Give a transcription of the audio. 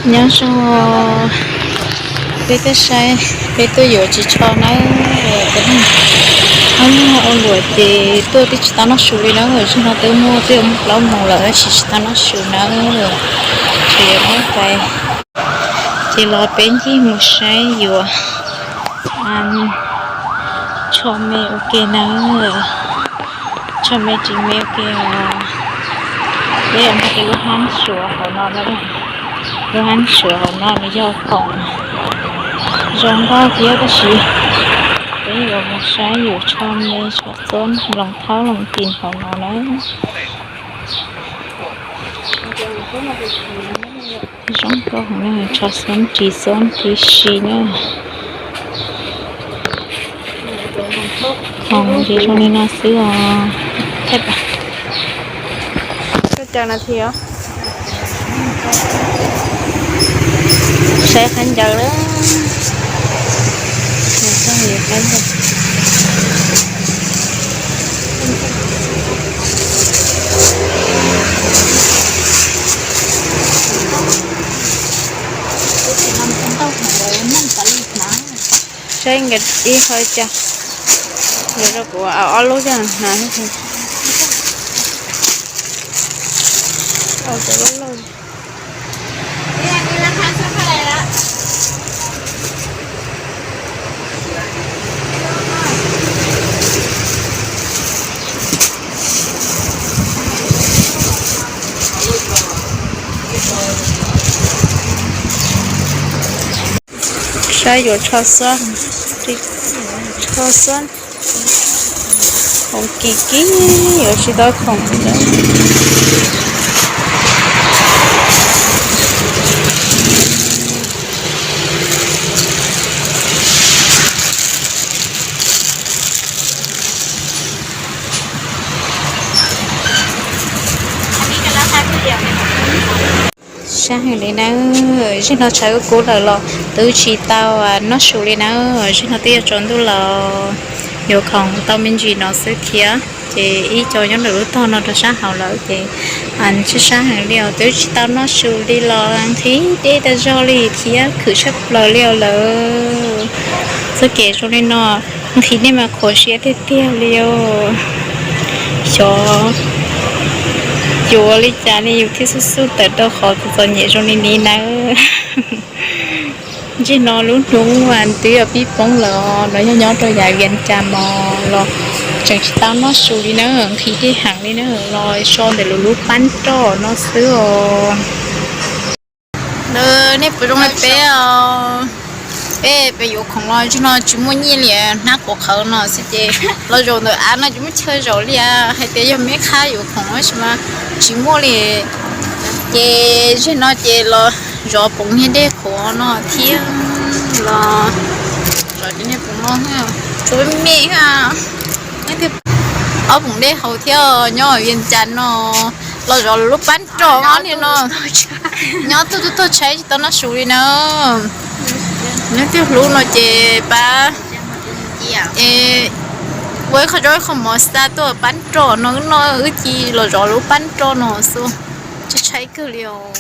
Nyob zoo, peb tuaj saib, peb tuaj yuav tsis tsho nawb. Ob leeg ua luam ces tuaj twb tsis tau noj su li nawb. Zaum no twb muaj twb yuav muaj plaub moos lawm tab sis tsis tau noj su nawb. Ces yuav muab pais, ces los peb ncig mus saib yuav tsho me ua ke nawb. Tsho me tsis me ua ke os. Peb yuav nqa tej lub hab suav hauv no, lub hab suav hauv no nws yog khoom zoo nkauj thiab tab sis peb yuav mus saib yus tsho me tsho txob loos thaub loos tis hauv no nawb. Zoo nkauj heev na, tsho xob ris xob ris si na. Khoom ces zoo li no xwb os. Saib khaub ncaws lawm. Saib nkawd ib qho cas, yuav rau kuv ob lub coj hnav. Saib yuav tsho xob, tsho xob, khoom kim kim yuav tsis tau khoom li lawm. Sab heev li nawb, zaum no tshav kub kub lawm los twb tsis tau noj su li nawb. Zaum no twb yuav tsaus ntuj los yuav khoom tau me ntsis no xwb thiab. Ces ib co nyob ntawm lub tog no rau sab hauv lawm ces sab sab heev li os, twb tsis tau noj su li los nqhis deb tas zog li thiab khwv tshaj plaws li os lawm. Txoj kev zoo li no nqhis dej mas qhuav siab tiag tiag li os. Xyov yuav ua li cas li yus thiaj xub xub tawm rau qhov txom txom nyem zoo li ni nawb. Zaum no lub hnub twb yuav pib poob lawm os, no yog nyob rau yav Vias Cas no los tseem tsis tau noj su li na, nqhis dej heev li na, los so ntawm lub lub pab roj no xwb os. Nej puas zoo li peb os? Peb pem yuav khoom los zaum no tsis muaj nyiaj li, hnab quav qhawv no xwb ces los zaum ntawm av no ces muaj chaw zaum li, hais tias yog me qhab yuav khoom tab sis mas tsis muaj li. Ces zaum no ces los zov poom niag dej qhuav no thiab los zov cov niag poom no, tshuav me me, ob poom dej haus thiab. Nyob Vias Cas no los zov lub pab roj niag no, nyob tuaj tuaj tuaj tshaib tsis tau noj su li na. Nyob twg hlub no ces pab ua ib qho zaub ib qho mov xa tuaj pab roj no, wb noj wb cia los zov lub pab roj no xwb, tshaib tshaib kawg li os.